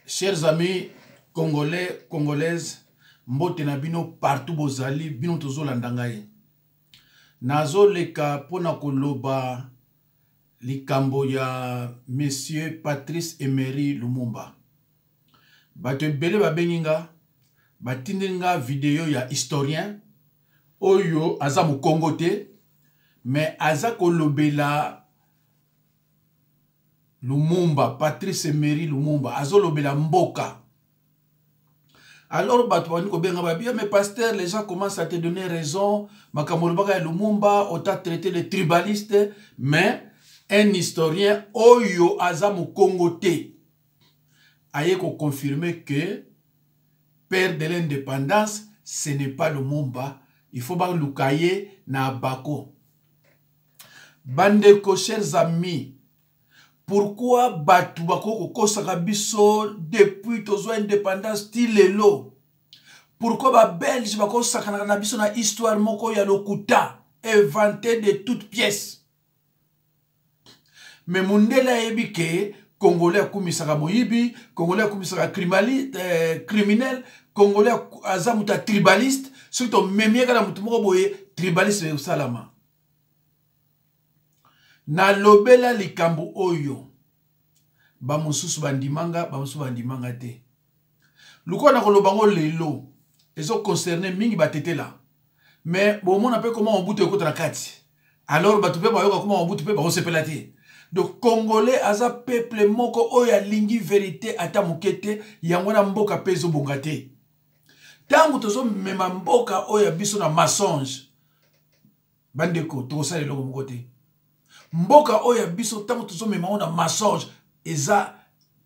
Chers amis congolais, congolaises, mbote na bino partout bozali, bino tozolanda ngai. Nazoleka mpo na koloba likambo ya monsieur Patrice Emery Lumumba. Bato ebele babengi nga, batindeli nga video ya historien oyo aza mokongo te, mais aza kolobela Lumumba, Patrice Emery Lumumba azolobela mboka. Alors bato bandi kobenga babia, mais pasteur, les gens commencent à te donner raison, makambo olobaka ya Lumumba, ota traité le tribaliste, mais un historien oyo aza mokongo te aye koconfirmer que père de l'indépendance ce n'est pas Lumumba, il faut baluka ye na Abako. Bandeko, chers amis, pourquoi bato bakoki kokosaka biso depuis tozwa indépendance ti lelo? Pourquoi babelge bakosakanaka na biso na histoire moko ya lokuta, inventé de toutes pièces? Mais mondele ayebi ke congolais akumisaka moyibi, congolais akumisaka criminel, congolais aza moto ya tribaliste. Soki tomemi ye kaka na moto moko boye, tribaliste ekosalama. Nalobela likambo oyo, bamosusu bandimanga, bamosusu bandimanga te. Lokola na koloba ngo lelo ezoconcerne mingi batetela, mais bomona mpe koma Mobutu ekota na kati, alors bato mpe bayoka koma Mobutu mpe bakosepela te. Donc congolais aza peuple moko oyo alingi vérité ata moke te. Yango wana mboka mpe ezobonga te. Ntango tozomema mboka oyo ya biso na mensonge, bandeko, tokosala eloko moko te. Mboka oyo ya biso, ntango tozomema ngo na mensonge, eza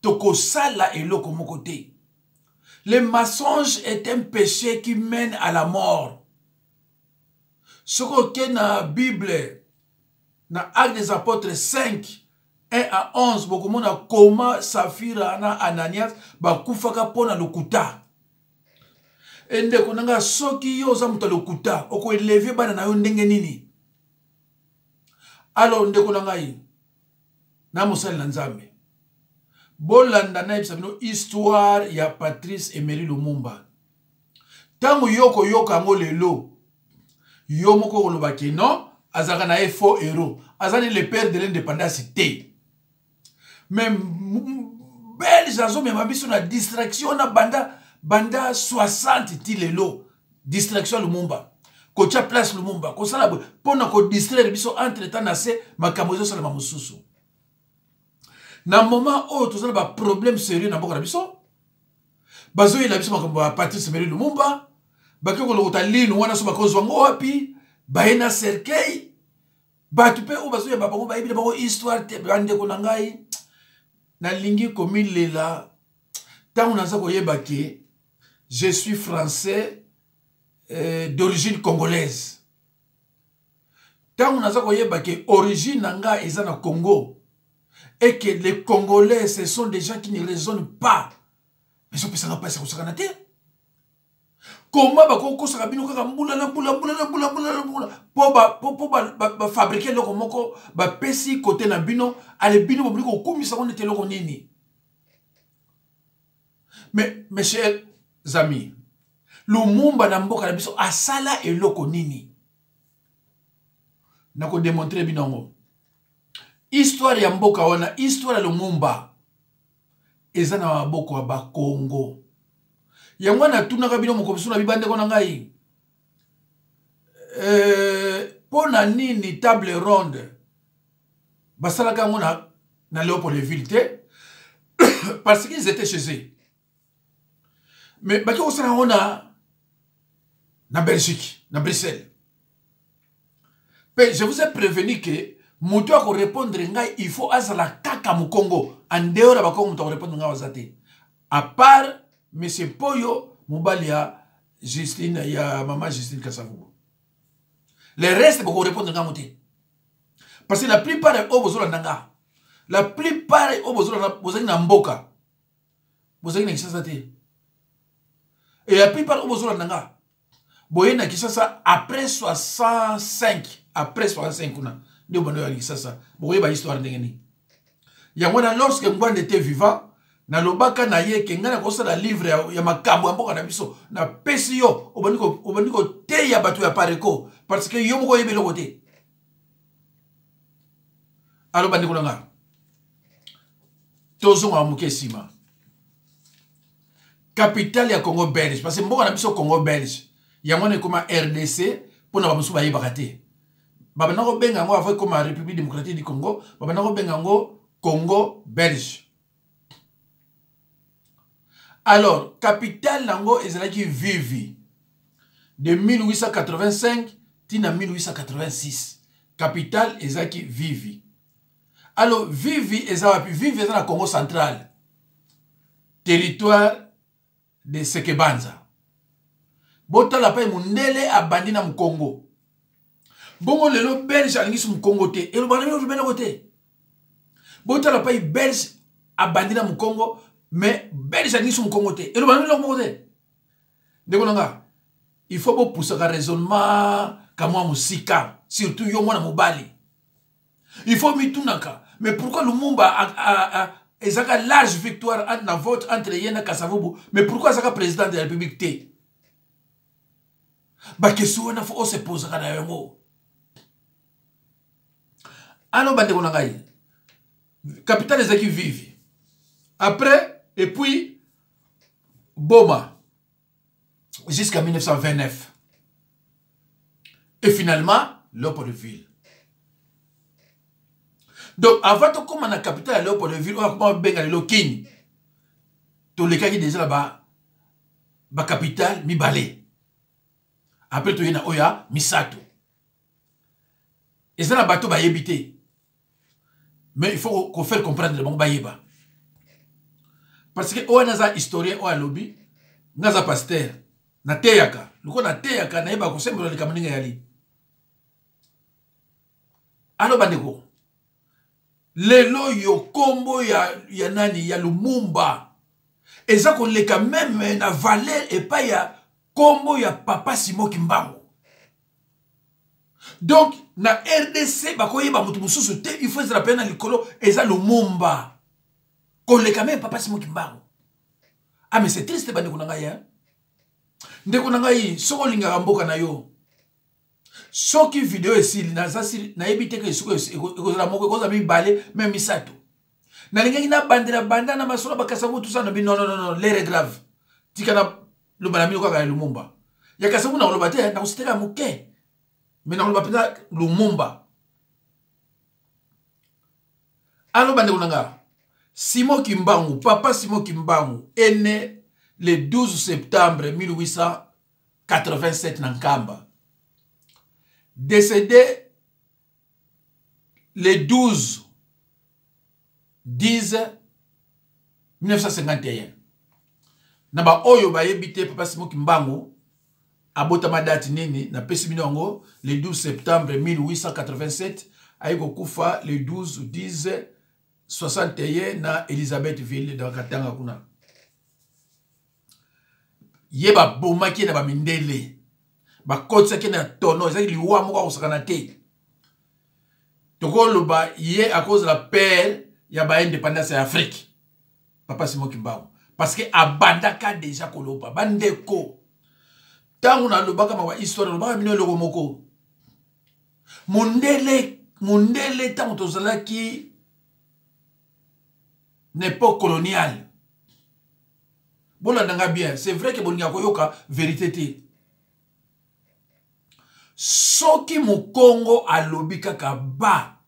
tokosala eloko moko te. Le mensonge est un péché qui mène à la mort. Soki oke na Bible, na Actes des Apôtres 5 1 à 11, bokomona koma Safira na Ananias bakufaka mpo na lokuta. Endeko na nga, soki yo oza moto ya lokuta, okoeleve bana na yo ndenge nini? Alors ndeko na ngai na mosali na Nzambe, bolanda nayebisa bino histoire ya Patrice Emery Lumumba. Ntango yo koyoka yango lelo, yo moko okoloba ke non, azalaka na ye faux héros, aza ni le père de l'indépendance te. Mais belge azomema biso na distraction na banda 60 ti lelo. Distraction ya Lumumba, kotia place Lumumba, kosala boye mpo na kodistraire biso. Entre temps na se makambo ezosalema mosusu. Na moment oyo toza na baproblème sérieux na mboka na biso, bazoyela biso makambo ya Patrice Emery Lumumba. Bake kolokota linu wana, so bakozwa ngo wapi? Baye na cercueil. Bato mpe oyo bazoyamba bango bayebi na bango histoire te. Bandeko na ngai, nalingi komilela ntango naza koyeba ke je suis français d'origine congolaise. Ntango naza koyeba ke origine na ngai eza na Congo et que les Congolais, ce sont des gens qui ne raisonnent pas, ezopesanga mpasi ya kosakana te. Koma bakokosaka bino kaka mbula na mbula, mbula na mbula, mbula na mbula, mpo bafabrike eloko moko, bapesi kote na bino. Ale bino bobili kokumisa ngo neti eloko nini. Mais mes chers amis, Lumumba na mboka na biso asala eloko nini? Nakodemontre bino yango. Histoire ya mboka wana, histoire ya Lumumba eza na maboko ya bakongo. Yango wana natunaka bino mokomisu na bibandeko na ngai, mpo na nini table ronde basalaka yango na Léopoldville te? Parce qu'ils étaient chez eux. Mais baki kosala yango na Belgique, na Bruxelles. Mpe je vous ai prévenu que moto akorépondre ngai, il faut azala kaka mokongo. En dehors ya bakongo, moto akorépondre ngai aza te, à part monsieur Poyo, mobali ya Justine, ya mama Justine Kasavubu. Le reste bokorépondre ngango te, parce que la plupart oyo bozolanda nga, la plupart oyo bozolanda, bozali na mboka, bozali na Kinshasa te. Et la plupart oyo bozolanda nga, boye na Kinshasa après 65, après 65 kuna nde bando ya Kinshasa. Bokoyeba histoire ndenge nini? Yango wana, lorsque Ngbanda était vivant, Nalobaka na ye ke ngai nakosala livre ya makambo ya mboka na biso, napesi yo, obandi koteya bato ya Pareko parce que yo moko oyebi eloko te. Alo bandeko na nga, tozongaka moke nsima. Capitale ya Congo belge, parce que mboka na biso Congo belge yango wana ekoma RDC, mpona bamosusu bayebaka te. Babanda kobenga yango avant ekoma République démocratique du Congo, babanda kobenga yango Congo belge. Alors capitale nango ezalaki Vivi de 1885 tina 1886. Capitale ezalaki Vivi. Alors Vivi eza wapi? Vivi eza na Congo central, territoire de Sekebanza. Botala mpe mondele abandi na mokongo bongo. Lelo belge alingisi mokongo te, elobaka na bino eloko te. Botala mpe belge abandi na mokongo, mais belge alingisi mokongo te, elobaka na bino eloko moko te. Ndeko na nga, il faut bopusaka raisonnement kamwa mosika, surtout yo mwana mobali. Il faut mitunaka, mais pourquoi Lumumba ezalaka large victoire na vote entre ye na Kasavubu, mais pourquoi azalaka président de la République te? Baquestion wana faut osepozaka na yango. Ano bandeko na ngai, capitale ezalaki Vivi, après et puis Boma jusqu'à 1929 et finalement Léopoldville. Donc avant tokóma na capitale ya Léopoldville oyo akoma babenga lelo Kini, tolekaki déjà na bacapitale mibale. Après toye na oyo ya misato. Eza na bato bayebi te, mais il faut kofaire comprendre bango bayeba, parce que oyo naza historien oyo alobi nga aza pasteur, nateyaka. Lokola nateyaka, nayeba kosembola likambo ndenge yali. Alo bandeko, lelo yo kombo ya nani, ya Lumumba eza koleka même na valeur epai ya kombo ya papa Simon Kimbangu. Donc na RDC bakoyeba moto mosusu te, il faut ezala mpe na likolo eza Lumumba koleka même papa Simon Kimbangu. Ah, mais c'est triste, bandeko na ngai, hein? Ndeko na ngai, soki olingaka mboka na yo, soki video esili, naza sili, nayebi te ke soki ekozala moko, ekozala mibale, même misato. Nalingaki nabandela banda na masolo bakasa tout ça na bino. Non, non, non, l'heure est grave. Tika na loba na bino kaka ya Lumumba. Ya Kasavubu nakoloba te, nakositela moke, mais nakoloba mpenza Lumumba. Alo bandeko na nga, Simon Kimbangu, papa Simon Kimbangu est né le 12 septembre 1887 na Nkamba, décédé le 12 10 1951. Na baoyo bayebi te papa Simon Kimbangu abotama date nini, napesi bino yango: le 12 septembre 1887, aye kokufa le 12 10 61 na Elizabethville dans Katanga kuna. Ye babomaki ye na bamindele, bakotisaki na tono, ezalaki liwa moko akosakana te. Tokoloba ye akozala père ya baindépendance ya Afrique, papa Simon Kimbangu, parce que abandaka déjà koloba. Bandeko, ntango nalobaka mawa histoire, nalobaka bino eloko moko. Mondele, mondele, ntango tozalaki na époque coloniale, bolandanga bien, c'est vrai ke bolingaka koyoka vérité te. Soki mokongo alobi kaka ba,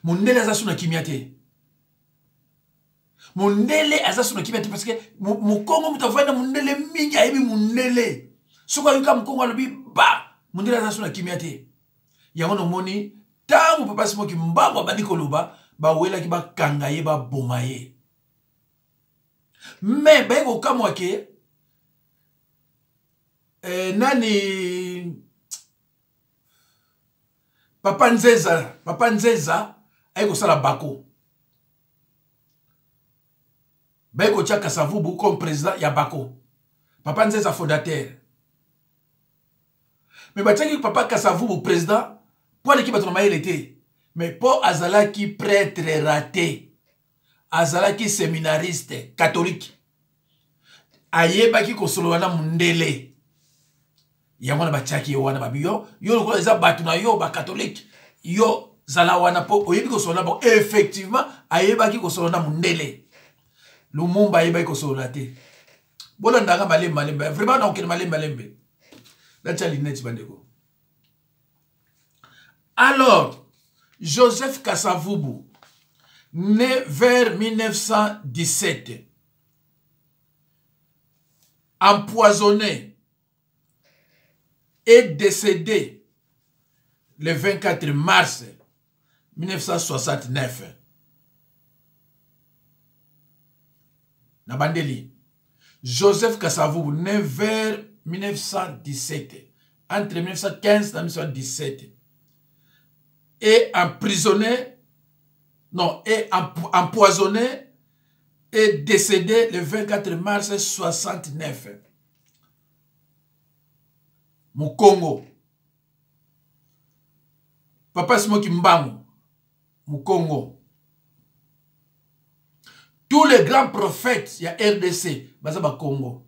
mondele aza so na kimia te. Mondele aza so na kimia te, parce que mokongo moto avandi na mondele mingi, ayebi mondele. Soki ayoka mokongo alobi ba, mondele aza so na kimia te. Yango nomoni ntango papa Simon Kimbangu abandi koloba, bawelaki bakanga ye, baboma ye. Mais baye kokamwa ke nani, papa Nzeza, papa Nzeza aye kosala bako, baye kotia Kasavubu comme président ya bako. Papa Nzeza fondateur, mais batiaki papa Kasavubu président mpo aleki bato na mayele te, mais mpo azalaki prêtre raté. Azalaki séminariste catholique, ayebaki kosolola na mundele. Yango wana batiaki ye wana, babi yo yo lokola eza bato na yo bakatholike, yo zala wana mpo oyebi kosolola bango. Effectivement, ayebaki kosolola na mundele. Lumumba ayebaki kosolola te. Bolandaka malembe malembe, vraiment nakokende malembe malembe, natia lineti bandeko. Alors, Joseph Kasavubu, né vers 1917, empoisonné et décédé le 24 mars 1969. Nabandeli, Joseph Kasavubu, né vers 1917, entre 1915 et 1917, et emprisonné, non, et empoisonné et décédé le 24 mars 69. Mukongo. Papa Simoki Mbangu, Mukongo. Tous les grands prophètes ya RDC baza ba Congo.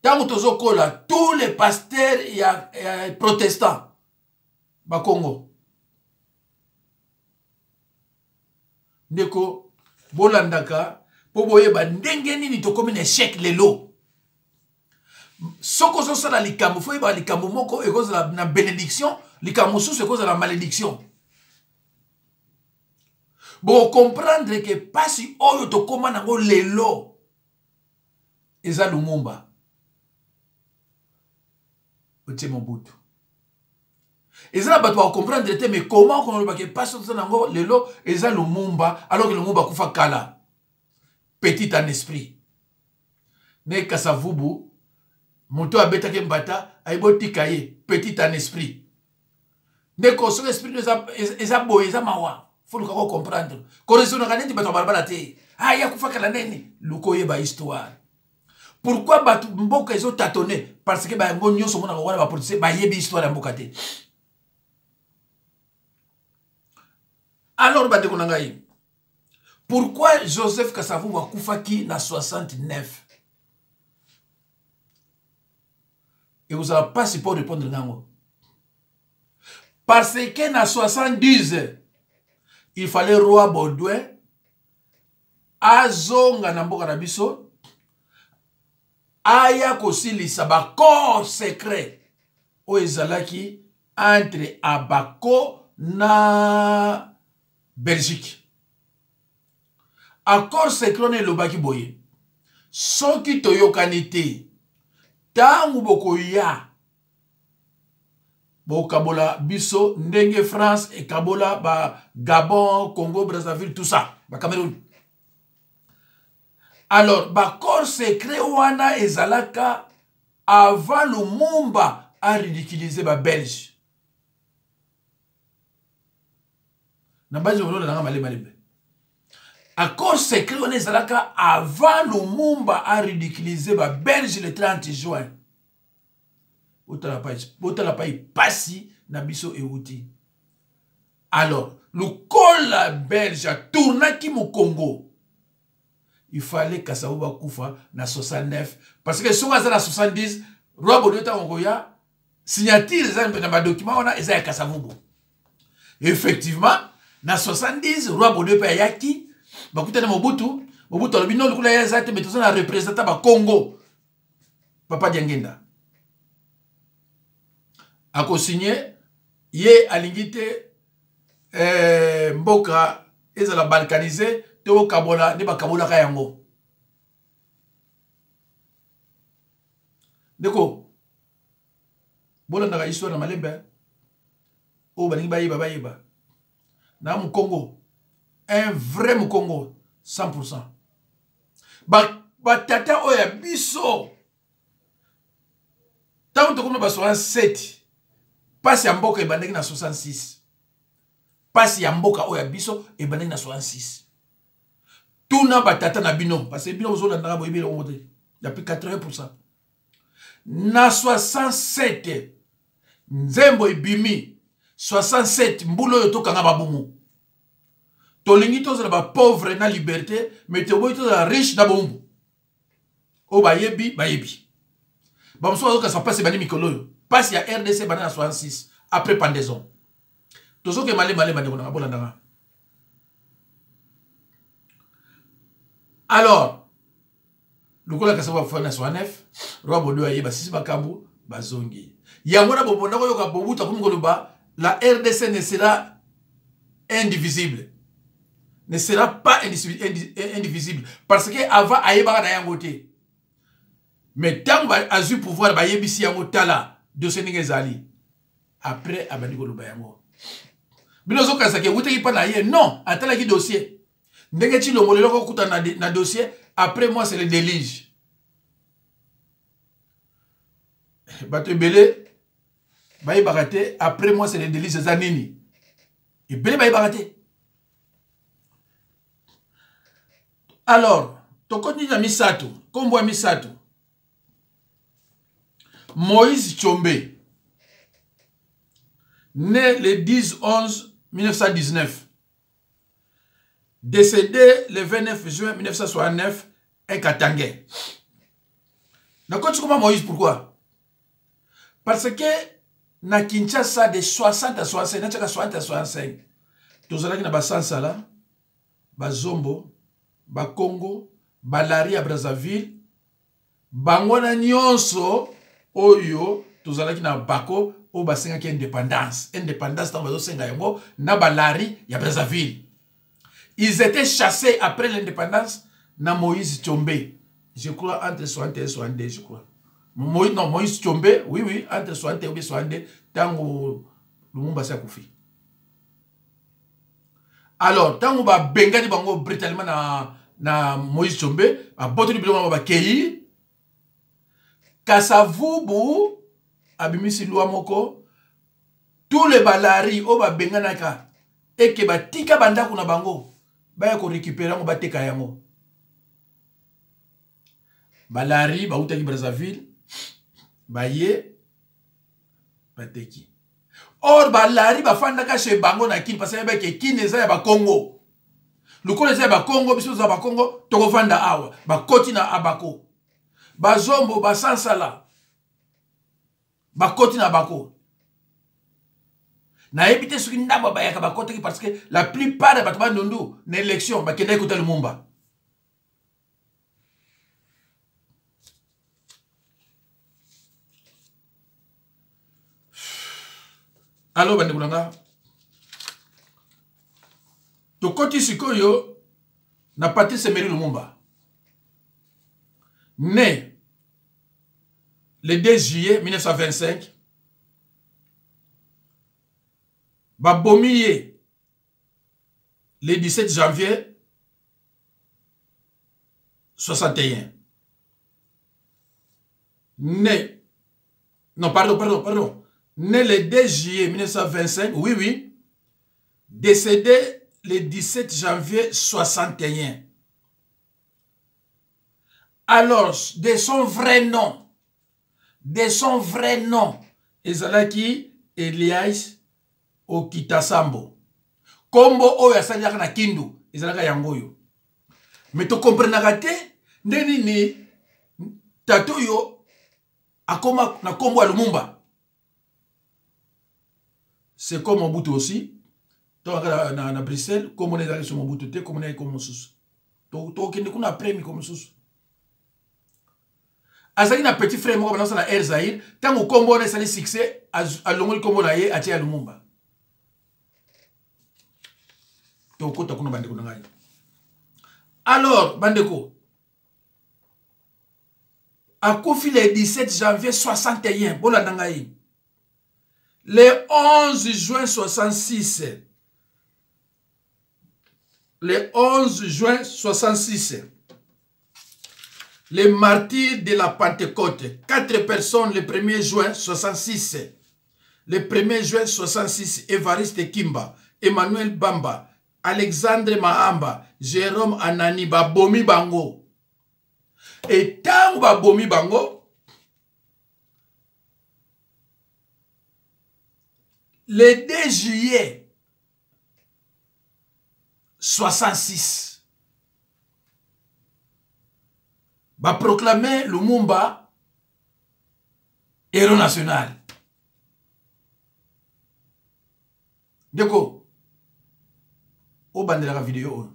Tango tozokola, tous les pasteurs ya protestants ba Congo. Ndeko, bolandaka po boyeba ndenge nini tokomi na échec lelo. Soki ozosala likambo, fo yeba likambo moko ekozala na bénédiction, likambo mosusu ekozala na malédiction. Bocomprendre ke pasi oyo tokóma nango lelo eza Lumumba otie Mobutu. Eza na bato bakocomprendre te, mais comment okolobaka epasi oyo toza nango lelo eza Lumumba, alors que Lumumba akufa kala? Petit en esprit ne Kasavubu, moto abetaki mbata, ayebi otika ye petit en esprit. Ndeko, soki esprit eza boye, eza mawa. Fo luka kocomprendre, koraisonnaka neti bato ya balabala te. Ah, ye akufa kala nini? Luka oyeba histoire. Pourquoi bato mboka ezotatone? Parce que bayango nyonso omonaka wana, bapoliticien bayebi histoire ya mboka te. Alors bandeko na ngai, pourquoi Joseph Kasavubu akufaki na 69? Ekozala mpasi mpo répondre nango, parce que na 70 il fallait roi Baudouin azonga na mboka na biso, aya kosilisa baaccord secret oyo ezalaki entre Abako na Belgique. Accord secret wana elobaki boye: soki toyokani te, ntango bokoya bokabola biso ndenge France ekabola ba Gabon, Congo Brazzaville, tout ça, ba Cameroun. Alors baaccord secret wana ezalaka avant Lumumba aridiculiser babelge. Na banzi kolona nanga malembe malembe. Accord secret wana ezalaka avant Lumumba aridiculiser babelge le 30 juin. Botala pai pasi na biso euti. Alors lokola belge atournaki mokongo, il fallait Kasavubu bakufa na 69, parce que soki aza na 70, roi Baudouin ntango koya, signature eza na badocument wana eza ya Kasavubu. Effectivement, na 70 roi Baudouin mpe ayaki, bakutani Mobutu. Mobutu alobi: no, lokola ye aza te, mais toza na représentant bakongo, Papa Diangenda akosigne. Ye alingi te mboka ezala balkanisé to bokabola nde bakabolaka yango. Ndeko, bolandaka histoire na malembe. Oyo balingi bayeba, bayeba na mokongo, un vrai mokongo 100. Batata oyo ya biso, ntango tokomi na ba 67, mpasi ya mboka ebandaki na 66. Mpasi ya mboka oyo ya biso ebandaki na 66. Tuna batata na bino, parce que bino bozolandaka, boyebi elongo te. Depuis 80 na 67 nzembo ebimi 67, mbula oyo tokanga mabumu. Tolingi tozala ba pauvre na liberté, mais toboyi tozala riche na bombu. Oyo bayebi, bayebi. Bamosusu bazokasa mpasi ebandi mikolo oyo. Mpasi ya RDC ebanda na 66 après pendaison. Tozoke male male bandeko nanga bolanda nga. Alors, lokola kasi bafani na 69, roi Baudouin aye basisi makambo bazongi. Yango na bobonda koyoka Mobutu akomi koloba la RDC ne sera indivisible. Ne sera pas indivisible parce que avant ayebaka na yango te. Mais tango azui pouvoir bayebisi yango tala dossier ndenge ezali. Après abandi koloba yango. Bino ozokanisa ke ewutaki mpa na ye non, atalaki dossier. Ndenge Tshilombo lelo akokuta na dossier après moi c'est le déluge. Bato ebele bayebaka te après moi c'est le déluge eza nini. Ebele bayebaka te. Alors, tokoti na misato, kombo ya misato. Moïse Tshombe, né le 10 11 1919, décédé le 29 juin 1969, un Katangais. Nakoti comment Moïse, pourquoi? Parce que na Kinshasa de 60 à 65, na 60 à 65, tozalaki na basansala, bazombo, bakongo, balari ya Brazzaville, bango na nyonso oyo tozalaki na bako oyo basengaki indépendance. Indépendance ntango bazosenga yango na balari ya Brazzaville. Ils étaient chassés après l'indépendance na Moïse Tshombe. Je crois entre 61 et 62, je crois. Moïse, non, Moïse Tshombe, oui, oui, entre 61 et 62, tango Lumumba s'est akufi. Alors, tango ba bengani bango brutalement na Moïse Tshombe, ba botoli biloko ba keyi. Kasavubu abimisi loi moko, tous les balari oyo ba benganaka eke batika bandako na bango baya ko récupérer yango bateka yango. Balari bautaki Brazzaville baye bateki. Or balari bafandaka chez bango na Kin parce que bayebaki Kin eza ya bakongo. Lokola eza ya bakongo, biso toza bakongo, tokofanda awa. Bakoti na Abako. Bazombo, basansala. Bakoti na Abako. Nayebi te soki ndambo bayaka bakotaki parce que la plupart ya bato ba Ndundu na élection bakendaki kota Lumumba. Alors bandeko na nga, tokoti sikoyo na Patrice Emery Lumumba, né le 2 juillet 1925, babomi ye le 17 janvier 61. Né, non, pardon, pardon, pardon. Né le 2 juillet 1925, oui, oui, décédé le 17 janvier 61. Alors, de son vrai nom, de son vrai nom, ezalaki Elias Okitasambo. Kombo oyo asalelaka na Kindu, ezalaka yango oyo. Mais to comprenaka te nde nini tata oyo akoma na kombo ya Lumumba. C'est comme Mobutu aussi. Donc na Bruxelles, kombo na ezalaki so Mobutu te, kombo na ye kombo mosusu. Tokende kuna après mikolo mosusu. Azalaki na petit frère moko banasa na Air Zaïre, tango kombo wana esali succès, alongoli kombo na ye atie ya Lumumba. Tokota kuna bandeko na ngai. Alors bandeko, akufi le 17 janvier 61, bolanda ngai. Le 11 juin 66, le 11 juin 66, les martyrs de la Pentecôte, 4 personnes le 1er juin 66. Le 1er juin 66, Évariste Kimba, Emmanuel Bamba, Alexandre Mahamba, Jérôme Anani, babomi bango. Et tant babomi bango, le 2 juillet 66 baproclame Lumumba héros national. Ndeko obandelaka video oyo,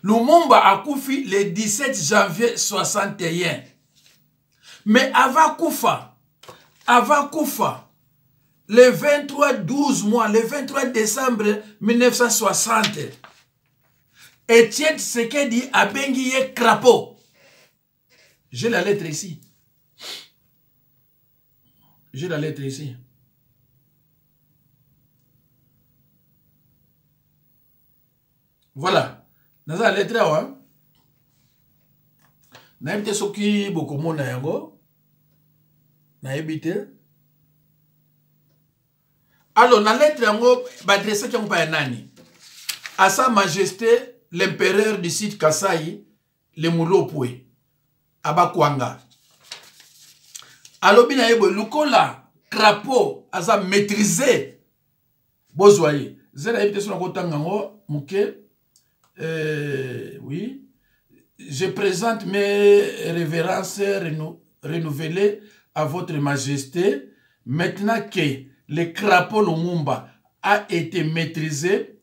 Lumumba akufi le 17 janvier 61, mais avant kufa, avant kufa, le 23 12 mois, le 23 décembre 1960, Etienne Tshisekedi abengi ye crapaud. J'ai la lettre ici. J'ai la lettre ici. Voilà. Naza la lettre awa. Nayebi te soki bokomona yango. Nayebi te. Alors, na lettre yango, baadressaki yango pa ya nani? À Sa Majesté l'empereur du site Kasai, le Mulopwe, Abakwanga. Alobi na ye boye, lokola crapaud aza maîtrisé, bozwa ye. Zela yebi te soki nakotanga yango moke. Oui. Je présente mes révérences renouvelées à votre majesté. Maintenant que le crapaud Lumumba a été maîtrisé,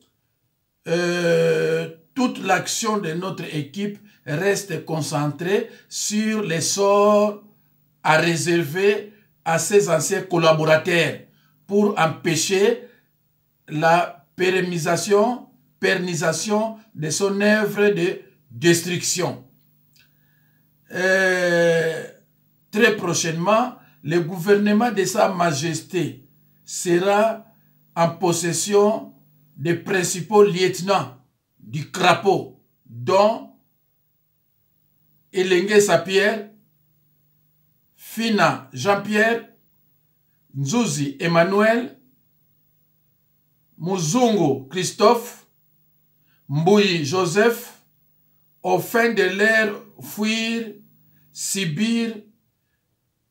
toute l'action de notre équipe reste concentrée sur les sorts à réserver à ses anciens collaborateurs pour empêcher la pérennisation de son œuvre de destruction. Très prochainement, le gouvernement de Sa Majesté sera en possession des principaux lieutenants du crapaud, dont Elenge Sapierre, Fina Jean-Pierre, Nzuzi Emmanuel, Muzungu Christophe, Mbouyi Joseph, au fin de leur fuir, subir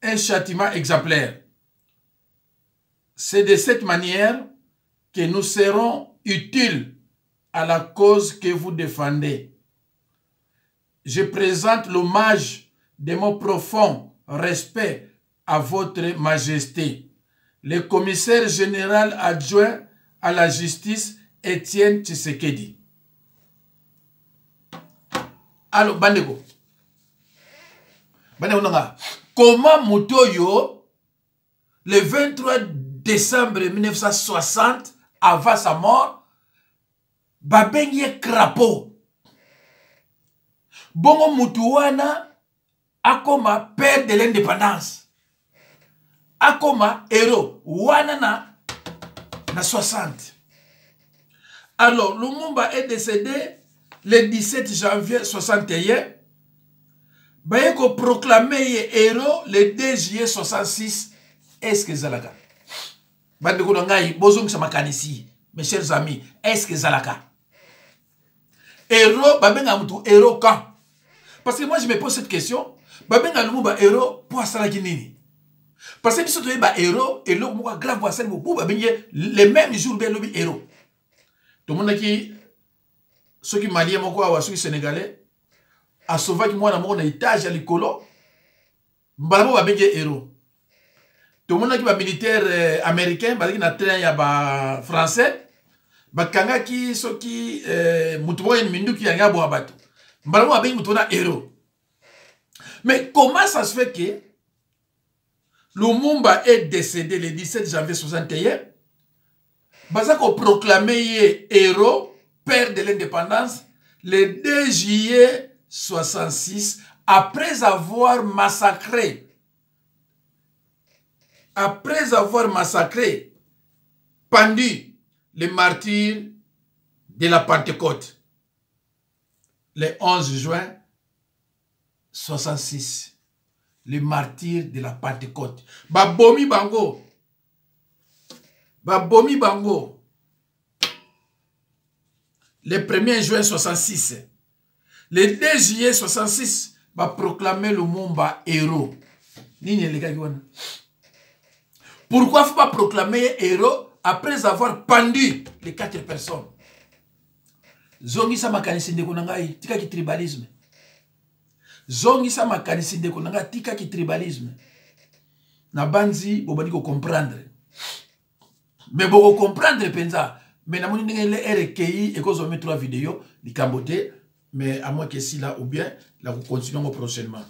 un châtiment exemplaire. C'est de cette manière que nous serons utiles à la cause que vous défendez. Je présente l'hommage de mon profond respect à votre majesté, le commissaire général adjoint à la justice Étienne Tshisekedi. Alors, bandeko, bandeko nanga, comment moto oyo, le 23 décembre 1960, avant sa mort, babengi ye crapaud, bongo mutu wana akoma père de l'indépendance, akoma héros wana na 60? Alors, Lumumba est décédé le 17 janvier 61. Baye koproclame ye héros le 2 juillet 66. Est ce que ezalaka? Bandeko na ngai, bozongisa makanisi. Mes chers amis, est ce que ezalaka héros? Babengaka mutu héros quand? Parce que moi, je me pose cette question. Babengaka Lumumba héros mpo asalaki nini? Parce que biso toyeba héros, eloko moko grave bo asali bobu, babengi ye le même jour mpe elobi héros. Tomonaki soki Malien moko awa, soki Sénégalais, asauvaki mwana moko na étage ya likolo, mbala moko babengi ye héros. Tomonaki bamilitaire américain bazalaki na train ya bafrançais, bakangaki soki mutu moko ye minduki yangi aboma bato, mbala moko babengi mutu wana héros. Mais comment ça se fait que Lumumba est décédé le 17 janvier 61, baza koproclame ye héros, père de l'indépendance, le 2 juillet 66, après avoir massacré, pendu les martyrs de la Pentecôte le 11 juin 66? Les martyrs de la Pentecôte, babomi bango, babomi bango le 1er juin 66. Le 2 juillet 66, baproclame Lumumba héros. Nini elekaki wana? Pourquoi faut pas proclamer héros après avoir pendu les quatre personnes? Zongisa makanisi ndeko na ngai, tika ki tribalisme. Zongisa makanisi ndeko na ngai, tika ki tribalisme. Nabanzi bobandi ko comprendre. Mais boko comprendre penza. Mais namoni ndenge le R ekei ekozwa mi 3 video likambo te, mais à moins que esila ou bien la ko continuer ngo prochainement.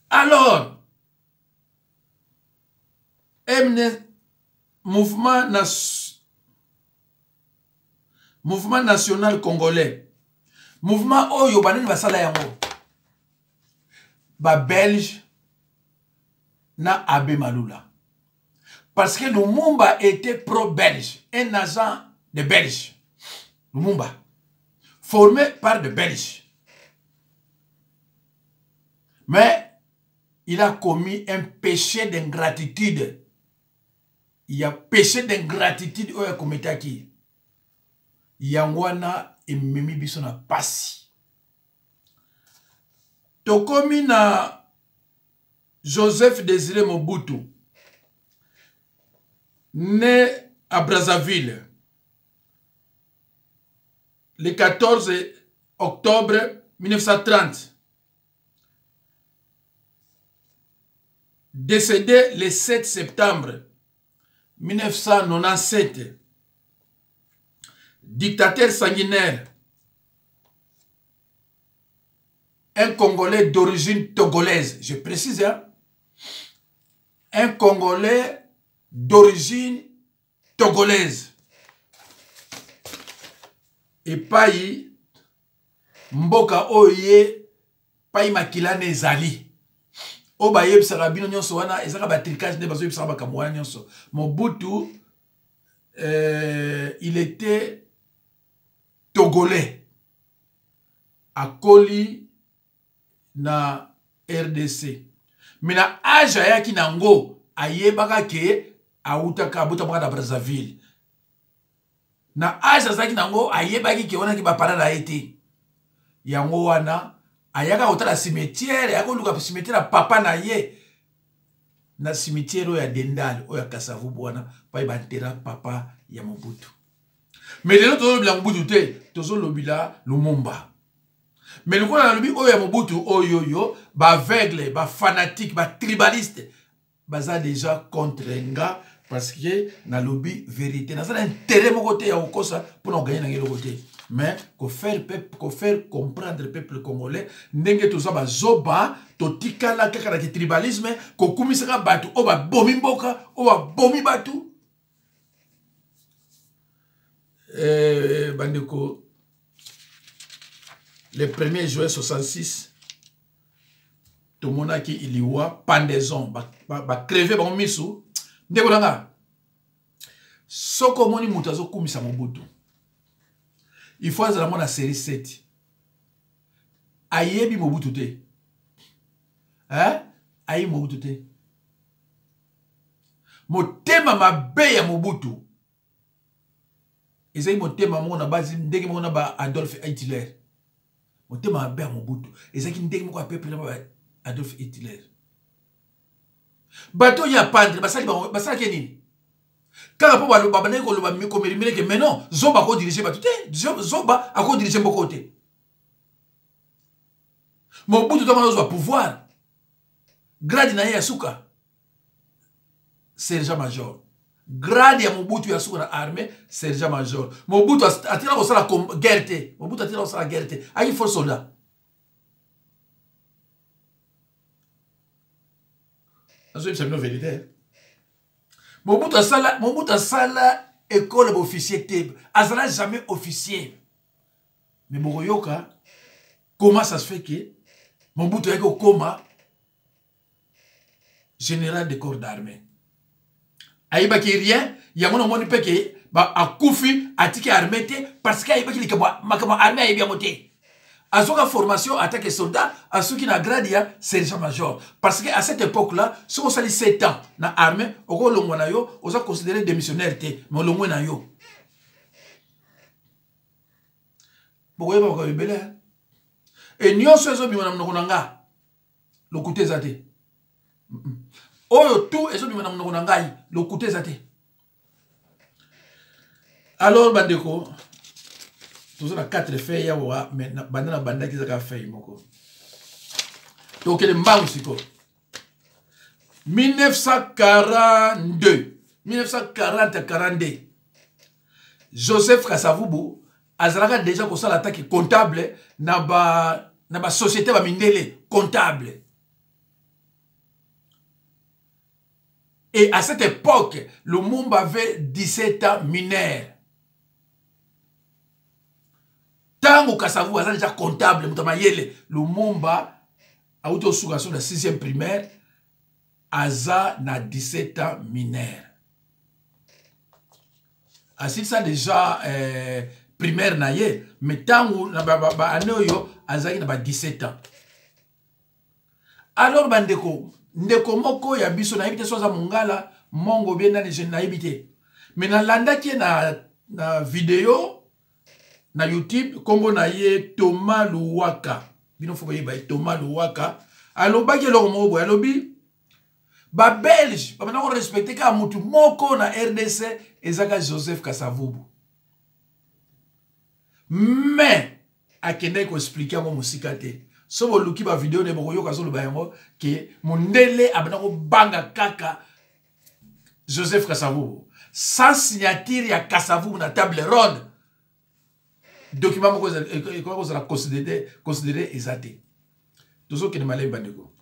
Alors, MN, mouvement, nas, mouvement national congolais, mouvement oyo banani basala yango, ba belge na Abbé Malula, parce que Lumumba était pro-belge, un agent de Belge. Lumumba, formé par des Belges. Mais il a commis un péché d'ingratitude. Il y a péché d'ingratitude oyo akometaki. Yango wana ememi biso na pasi. Tokomi na Joseph Désiré Mobutu, né à Brazzaville le 14 octobre 1930, décédé le 7 septembre 1997, dictateur sanguinaire, un Congolais d'origine togolaise, je précise, hein? Un Congolais d'origine togolaise. Epai mboka oyo ye pai makila na ezali oyo bayebisaka bino nyonso wana ezaka batricage nde bazoyebisaka makambo wana nyonso. Mobutu, il était togolais, akoli na RDC, mais na age ayaki nango ayebaka ke awutaka abotamaka na Brazzaville. Na age azalaki nango ayebaki ke wanaki bapara na ye te. Yango wana ayaka kotala cimetière, ayaka koluka cimetière ya papa na ye na cimetière oyo ya Dendal oyo ya Kasavubu wana pai bantera papa ya Mobutu. Mais lelo tozolobela Mobutu te, tozolobela Lumumba. Mais lokola nalobi oyo ya Mobutu oyo yo, ba aveugle, ba fanatique, ba tribaliste baza déjà contre nga parce que nalobi vérité. Naza na intérêt moko te ya kokosa mpona koganye na ngai eloko te, mais kofaire comprendre peuple congolais ndenge toza bazoba, totikala kaka na kitribalisme, kokumisaka bato oyo babomi mboka, oyo babomi bato. Bandeko, le 1er juin 66 tomonaki iliwa pendaison, bacreve bango misu. Ndeko na nga, soki omoni moto azokumisa Mobutu, il faut azala mwana série 7, ayebi Mobutu te, hein? Ayebi Mobutu te. Motema mabe ya Mobutu ezali motema moko na basi ndenge moko na ba Adolf Hitler. Motema mabe ya Mobutu ezalaki ndenge moko ya peuple na ba Adolf Hitler. Bato oyo ya pendre basali bango, basalaki nini? Kaka mpo baloba, bandaki koloba komelimele ke mais non, zoba akodirige bato te, zoba akodirige mboko te. Mobutu ntango azozwa pouvoir, grade na ye ya suka sergent major. Grade ya Mobutu ya suka na armée, sergent major. Mobutu atikala kosala guerre te. Mobutu atikala kosala guerre te, ayaki fort soldat. Nazoyebisa bino vérité. Mobutu asala école d'officier te, azala jamais officier. Mais bokoyoka comment ça se fait que Mobutu ayaki kokoma général de corps d'armée. Ayebaki rien. Yango namoni mpe ke akufi atiki armée te, parce que ayebaki likambo makambo armée ayebi yango te. Azwaka formation atake soldat, asuki na grade ya sergent major, parce que à cette époque là soki osali 7 ans na armée, okolongwa na yo, oza considéré démissionnaire te, mais olongwe na yo. Bokoyeba makambo ebele e nyonso ezobima na monoko na nga, lokuta eza te. Oyo tout ezobima na monoko na ngai, lokuta eza te. Alors bandeko, toza na 4 feuille awa, mais banda na bandaki ezaka feuille moko. Tokende mbangu sikoyo. 1942, 1940 42, Joseph Kasavubu azalaka déjà kosala ataki comptable na ba société ba mindele, comptable. Et à cette époque, Lumumba avait 17 ans mineur. Ntango Kasavubu aza déjà comptable, moto ya mayele, Lumumba auti osuka so na 6e primaire, aza na 17 ans mineur, asilisa déjà primaire na ye. Mais ntango na baannée oyo azalaki na ba 17 ans. Alors bandeko, ndeko moko ya biso, nayebi te so aza mongala, mongo bien nani, je nayebi te, mais nalandaki ye na video na YouTube. Nkombo na ye Thomas Luwaka. Bino fo boyeba ye, Thomas Luwaka. Alobaki eloko moko boye, alobi babelge babanda korespecte kaka motu moko na RDC, ezaka Joseph Kasavubu. Mais akendaki koexpliquer yango mosika te. So boluki bavideo na ye, bokoyoka azoloba yango ke mondele abanda kobanga kaka Joseph Kasavubu. Sans signature ya Kasavubu na table ronde, document moko ekoki kozala considéré eza te. Tozokende malembe, bandeko.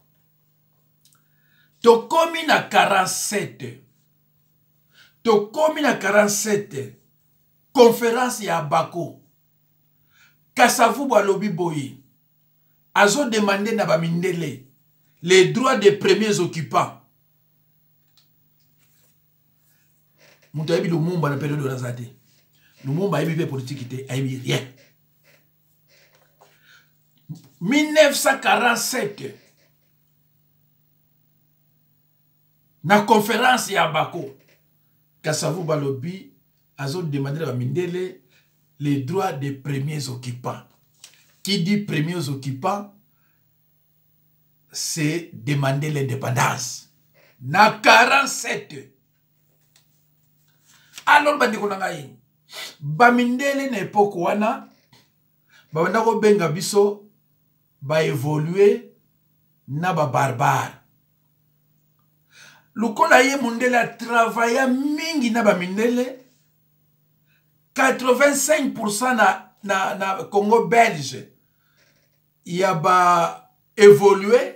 Tokomi na 47, tokomi na 47, conférence ya Abako. Kasavubu alobi boye, azodemande na bamindele les droits des premiers occupants. Moto ayebi Lumumba na période oyo aza te. Lumumba ayebi mpe politiki te, ayebi rien. 1947, na conférence ya Bako, Kasavubu balobi azodemande na bamindele les droits des premiers occupants. Qui dit premiers occupants, c'est demander l'indépendance na 47. Alors bandeko na ngai, bamindele na époque wana babanda kobenga biso baévolué na babarbare. Lokola ye mondele atravailla mingi na bamindele, 85 na Congo belge ya baévolué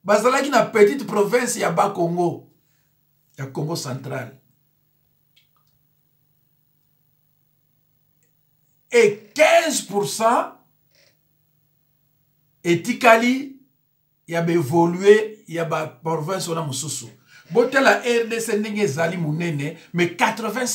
bazalaki na petite province ya Bakongo, ya Congo central, et 15 etikali ya baévolué ya baprovince wana mosusu. Botala RDC ndenge ezali monene, mais 85